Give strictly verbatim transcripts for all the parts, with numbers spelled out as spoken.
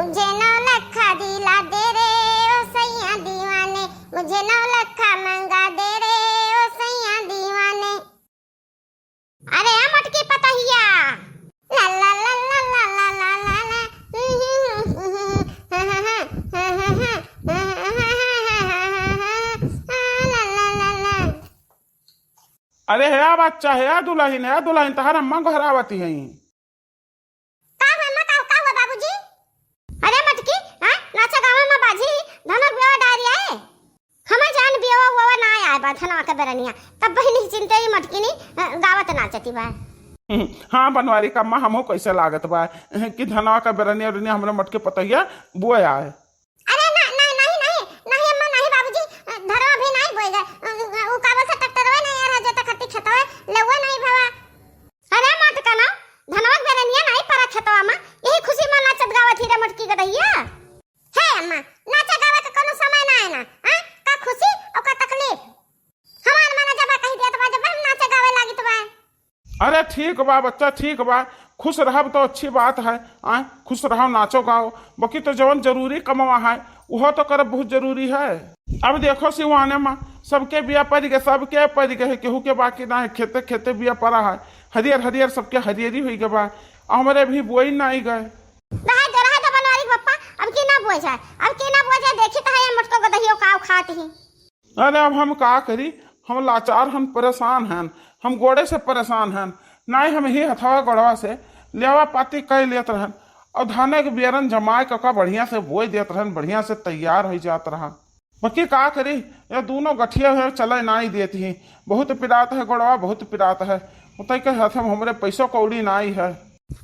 मुझे नौ लखा दिला दे रे ओ सैया दीवाने, मुझे नौ लखा मंगा दे रे ओ सैया दीवाने। अरे ए मोटकी पतहिया। ला ला ला ला। अरे हे बच्चा, हे दुलहिन, हे दुलहिन, तहार अम्मा गोहरावती हईं। का हुआ अम्मा, का, का हुआ बाबूजी? अरे मोटकी, हाँ, नाचा गावा मा बाझी, धनवा बियवा डारी आए। हमें जान बियवा उवा ना आए बा धनवा के बेरनिया, तब बहिनी चिंते ही मोटकी नी, अ, गावत नाचती बा। हाँ बनवारी का अम्मा, हमहू कैसे लागत बा कि धनवा के बेरनिया उरनिया हमरे मोटकी पतहिया बोए आए। अरे ना, ना, नहीं, नहीं, नहीं अम्मा, नहीं बाबूजी, धनवा भी नहीं बोए गए, उ, उ, उ का बोलत ट्रैक्टरवा नहीं आ रहा, जोते खातिर खेतवा, लेवा नहीं भवा। अरे मत कनो, धनवा के बेरनिया नहीं परा खेतवा मा, यही खुशी मा नाचत गावत ही रे मोटकी गदहिया। हे अम्मा, नाचा गावे के कोनो समय ना है ना, हाँ? का खुशी और का तकलीफ? हमार मन जब कही दिया तो जब हम नाचे गावे लागी तो बा। अरे ठीक बा बच्चा, ठीक बा, खुश रहब तो अच्छी बात है। आय, खुश रहो, नाचो गाओ, बाकी तो जवन जरूरी कमवा है, उहो तो करब बहुत जरूरी है। अब देखो सिवाने मा सबके बिया परि गए, सबके परि गए, केहू के बाकी ना है, खेते खेते बिया परा है, हरियर हरियर सबके हरियरी हुई गए बा, हमरे भी बोई ना आई गए। रहे दो, रहे दो बनवारी के पप्पा, अब की ना बोए जाए, अब की ना बोए जाए, देखी तो है ये मोटको गदहियो का खात ही। अरे अब हम का करी, हम लाचार हन, परेशान हन, हम गोड़े से परेशान हन। नाई हम ही हथवा गोड़वा से लेवा पाती कई लेत रहन और धाने के बेरन जमाए के ओका बढ़िया से बोए देत रहन, बढ़िया से तैयार हो जात रहा। बाकी का करी, ये दोनों गठिया है, चले नाई देत ही, बहुत पिरात है गोड़वा, बहुत पिरात है। उतई के हाथ में हमरे पैसो कौड़ी नाई है।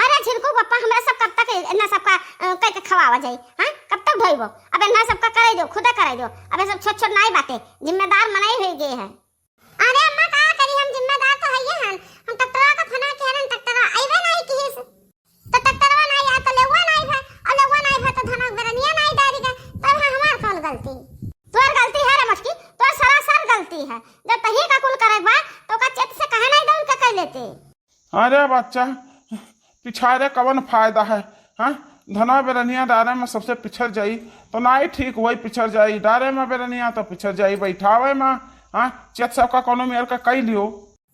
अरे झिनकू पप्पा, हमरा सब कब तक इतना सबका, अ, कह के खवावा जाई? हाँ, कब तक ढोइबो? अब इतना सबका कराई दो, खुदा कराई दो। अब ये सब छोट छोट नाई बाटे, जिम्मेदार मनाई हुई गए हैं। अरे अम्मा, का करी, हम जिम्मेदार तो हइये हन। हम ट्रैक्टरवा का फोनवा किहे रहन, ट्रैक्टरवा अइबे नाई किहिस। तो ट्रैक्टरवा नाई आए तो लेउवा नाई भा, और लेउवा नाई भा तो धनवा बेरनिया नाई डारी गए। तब हाँ हमार कौन गलती? तोर गलती है रे मोटकी, तोर सरासर गलती है। जब तही का कुल करे बा, तो का चेत से कहे नाई दउन के कह लेते। अरे बच्चा, पिछारे कवन फायदा है, हाँ? धनवा बेरनिया डारे में सबसे पिछड़ जाई, तो नाई ठीक होई, पिछड़ जाई डारे में बेरनिया तो पिछड़ जाई बैठावे में, हाँ? चेत सबका कोनो मेर का कई लियो।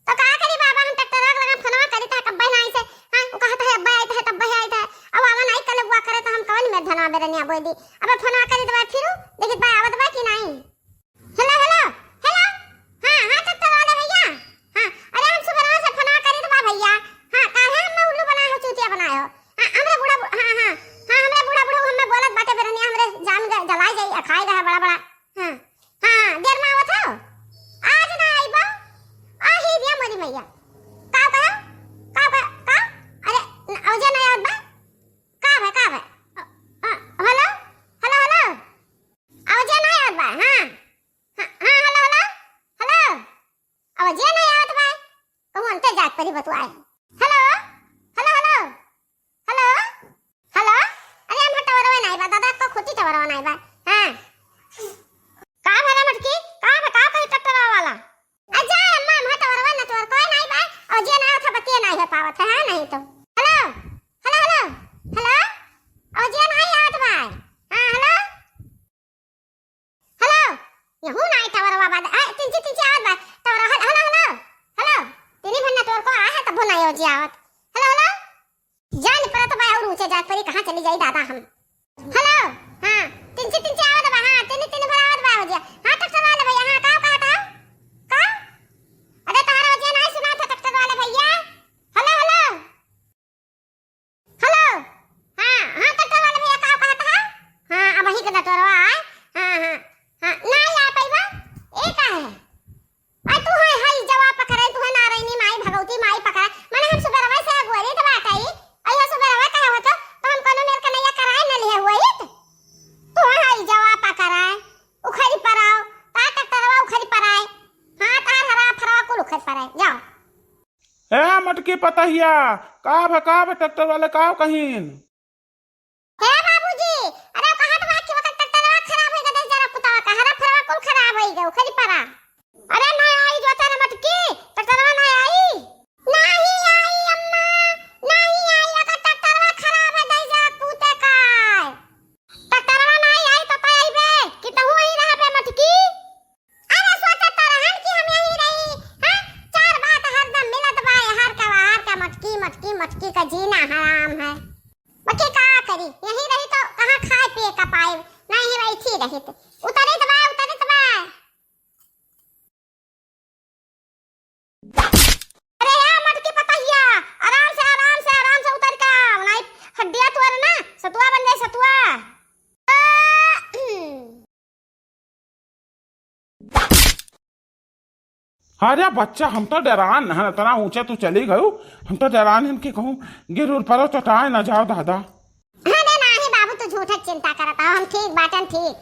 तो का करी बाबा, हम ट्रैक्टरवा के लगा फोनवा करी त कब्बे नाई से, हाँ? उ कहत है अब्बे आइत है, तब्बे आइत है, अब आवा नाई कल बुआ करे तो हम कवन में धनवा बेरनिया बोई दी। अब फोनवा करी दबा फिर देखित बा आवत बा कि नाई। हेलो, हेलो, हेलो। हाँ, हाँ, ट्रैक्टर वाले भैया। हाँ, अरे हम सुबह से फोनवा करी तो बा भैया। हाँ, काहे हमें उल्लू बनाए हो, चूतिया बनाए हो? हाँ, हमरे बूढ़ा बू-, हाँ, हाँ, हाँ, हमरे बूढ़ा बूढ़ा हमें बोलत बाटे बेरनिया, हमरे जान गए, जलाए जाई, अखाए गए बड़ा बड़ा। हाँ, हाँ, देर में आवत हो? आज ना आई बा। आ ही दिया मोरी मैया। का कहो? का कहो? का? अरे, न-, औजे ना आवत बा? का बा, का बा? अ, अ, हेलो, हेलो, हेलो। आवाजे ना आवत बा, हाँ। हाँ, हाँ, हेलो, हेलो, हेलो। आवाजे ना आवत बा। कहूँ अंतर जात परी बतुआए। हेलो, हेलो, हेलो, हेलो, हेलो। अरे, हम टवरवा नाई बा, दादा, को खुटी टवरवा नाई बा। हाँ। का भला मटकी? का बा, का कही ट्रैक्टरवा वाला? आ जा अम्मा, हम टवरवा न टवर कोई नाई बा, आवाजे ना आवत है, बतिये नाई हो पावत है, हाँ, नहीं तो। हेलो, हेलो, हेलो, हेलो। आवाजे नाई आवत बा। हाँ, हेलो। हेलो, यहू ना आई टवरवा बाद। आ, तिनची, तिनची आवत बा। टवरवा, हेल-, हेलो, हेलो, हेलो। तिनी भर network आए है, तब्बो ना आवाज आवत। हेलो, हेलो। जान परत बा और ऊंचे जात परी, कहाँ चली जाई दादा हम। हेलो, हाँ, तिनची, तिनची आवत बा, हाँ, तिनी, तिनी भर आवत बा, हो गया। हाँ, ट्रैक्टर वाले भैया, हाँ, का कहत हो? का? अरे, तोहरा आवाज ना सुनात है, ट्रैक्टर वाले भैया। हेलो, हेलो। हेलो, हाँ, हाँ, ट्रैक्टर वाले भैया, का कहत है? हाँ, अबही के network आए। हाँ, हाँ, हाँ, ना आ पाइबा। ए का है? आ तू है, है जवा पकड़े, तू है नारायणी माई, भगवती माई पकड़े। माने हम सुबेरवा से अगुवरी तो बात आई। अइहो सुबेरवा कहे होतो, तो हम कोनो मेर कन्हैया कराए न लिहे हुए हित। तू है जवा पकड़े, उखड़ी पराओ, ता ट्रैक्टरवा उखड़ी पराए। हाँ, तार हरा फरवा कुल उखड़ पराए। जाओ। ए मटकी पतहिया, का भ, का भ ट्रैक्टर वाले का कहीन? हे बाबूजी, अरे कहत बा कि ओकर ट्रैक्टरवा खराब होई गए, जरा कुतावा का हरा फरवा कुल खराब होई गए, उखड़ी परा। अरे ना आई जो तारे मटकी, ट्रैक्टरवा ना आई। नाही आई अम्मा, नाही आई, ओकर ट्रैक्टरवा खराब है, दे जा पूते का। पाए, नाही बैठी रहित। उतरित बा, उतरित बा। अरे हे मोटकी पतहिया, आराम से, आराम से, आराम से उतर के आओ, नाही हड्डिया तोड़ ना, सतुआ बन जाए, सतुआ। अरे बच्चा, हम तो डेरान हन, इतना ऊंचा तू चली गयू, हम तो डेरान हन कि कहूँ गिर उर परो, चटाए ना जाओ दादा। अरे नाही बाबू, तू झूठा चिंता करत हो, हम ठीक बाटन, ठीक।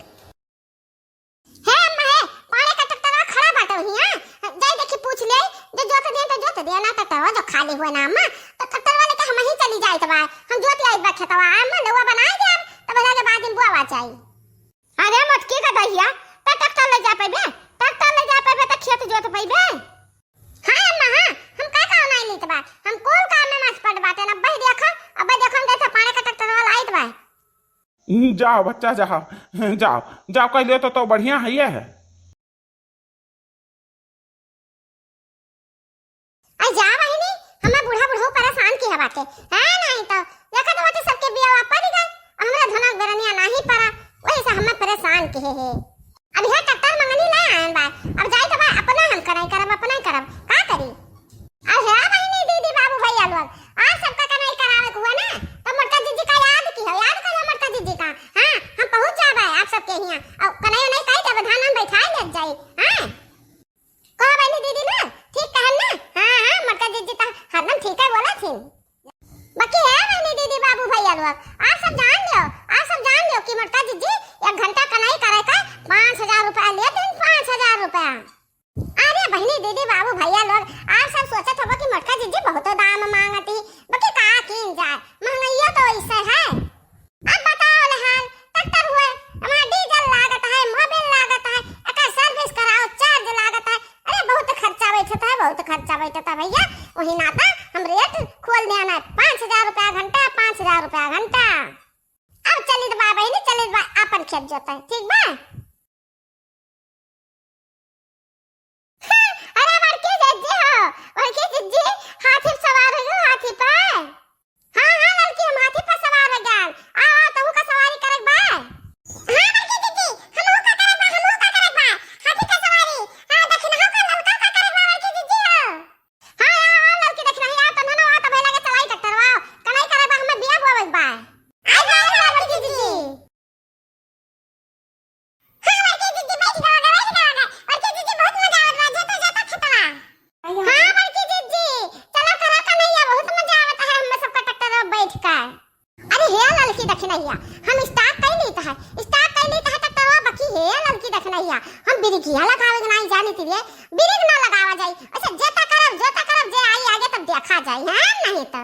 हे अम्मा हे, पानी का ट्रैक्टरवा खड़ा बाटे वहीं, हाँ? जाई देखी पूछ ले, जो जोत दिया तो जोत दिया, ना ट्रैक्टरवा जो खाली हुए ना अम्मा, तो ट्रैक्टरवा लेके हम ही चली जाइत बा, हम जोत आइत बा खेतवा, अम्मा नौवा बनाए दे अब, तब जाके बाद में बोआ जाई। अरे मोटकी का दहिया, तो ट्रैक्टर ले जा पैबे, ट्रैक्टर ले जा पैबे तो खेत जोत पैबे। हाँ अम्मा हाँ, हम का का नाही लीत बा, हम कुल काम में मस्त पड़ बाटे ना, अब देखो, अब देखो हम जैसे पानी का ट्रैक्टर वाला आइत बा। हम्म, जाओ बच्चा, जाओ, जाओ, जाओ, कह ले तो, तो बढ़िया है ये है। आ जा बहिनी, हमें बूढ़ा बूढ़ा परेशान किहे बाटे, है नाही तो, देखत बाटे सबके बियाह पड़ गए, हमरा धनक बेरनिया नाही पड़ा, वही से हमें परेशान किहे है। अब यह ट्रैक्टर मंगनी ले आयन बा, अब जाई तो बा, अपना हम कराई करब, अपना ही करब, का करी? अरे हे बहिनी, दीदी, बाबू, भैया लोग, आज सबका कमाई करावे के हुआ ना, तो मोटका जीजी का याद किहो, याद करो मोटका जीजी का। हाँ, हम पहुँच जाबे आप सबके हियाँ। और कन्हैया नहीं कही देबे, धान हम बैठाए ले जाई। हाँ, कहो बहिनी, दीदी ना ठीक कहन ना। हाँ, हाँ, मोटका जीजी तो हरदम ठीक है बोला थी। बाकी हे बहिनी, दीदी, बाबू, भैया लोग, आप सब जान लियो, आप सब जान लियो कि मोटका जीजी एक घंटा कन्हैया करे का पाँच हजार रुपया लेत हैं, पाँच हजार रुपया। अरे बहिनी, दीदी, बाबू, भैया लोग, आप सब सोचत होबो कि मोटका जीजी बहुत दाम मांगती, बाकी का कीन जाए, महंगाइया तो ऐसे है। अब बताओ ले हाल, ट्रैक्टर हुए, हमारा डीजल लागत है, मोबिल लागत है, एकर सर्विस कराओ, चार्ज लागत है, अरे बहुत खर्चा बैठत है, बहुत खर्चा बैठत है भैया, वही नाता हम रेट खोल देना है, पाँच हजार रुपया घंटा, पाँच हजार रुपया घंटा। अब चलित बा बहिनी, चलित बा, आपन खेत जोते, ठीक बा? अरे बड़की जिज्जी हो, बड़की जिज्जी, हाथी पे सवार हो, हाथी पे। हाँ, हाँ, लड़की, हम हाथी पे सवार हो गए। आ, आ, तहू का सवारी करक बा? हाँ, बड़की जिज्जी, हमहू का करक बा, हमहू का करक बा। हाथी का सवारी। हाँ, दक्षिणा का, ललका का करक बा, बड़की जिज्जी हो। हाँ, आ, आ, लड़की, दक्षिणा, आ, तन्हना, आ, तबे लगे चलाई ट्रैक्टरवा। कनाई करक बा, हमें बिया बोवक बा। आ, आ, आ, बड़की जिज्जी। हाँ, बड़की जिज्जी, बैठ जाओ, बैठ जाओ। बड़की जिज्जी, बहुत मजा आवत बा, जोता, जोता खेतवा। हाँ, बड़की जिज्जी, चलो करा कन्हैया, बहुत मजा आवत है हम सबका ट्रैक्टर में बैठ कर। अरे हे ललकी दखिनैया, हम स्टॉक कई लीत है, स्टॉक कई लीत है ट्रैक्टरवा, बाकी हे ललकी दखिनैया, हम बिरिकिया लगावे के नाही जानी तिरिये, बिरिक ना लगावा जाई। अच्छा, जोता करब, जोता करब, जे आई आगे तब देखा जाई, हाँ, नहीं तो।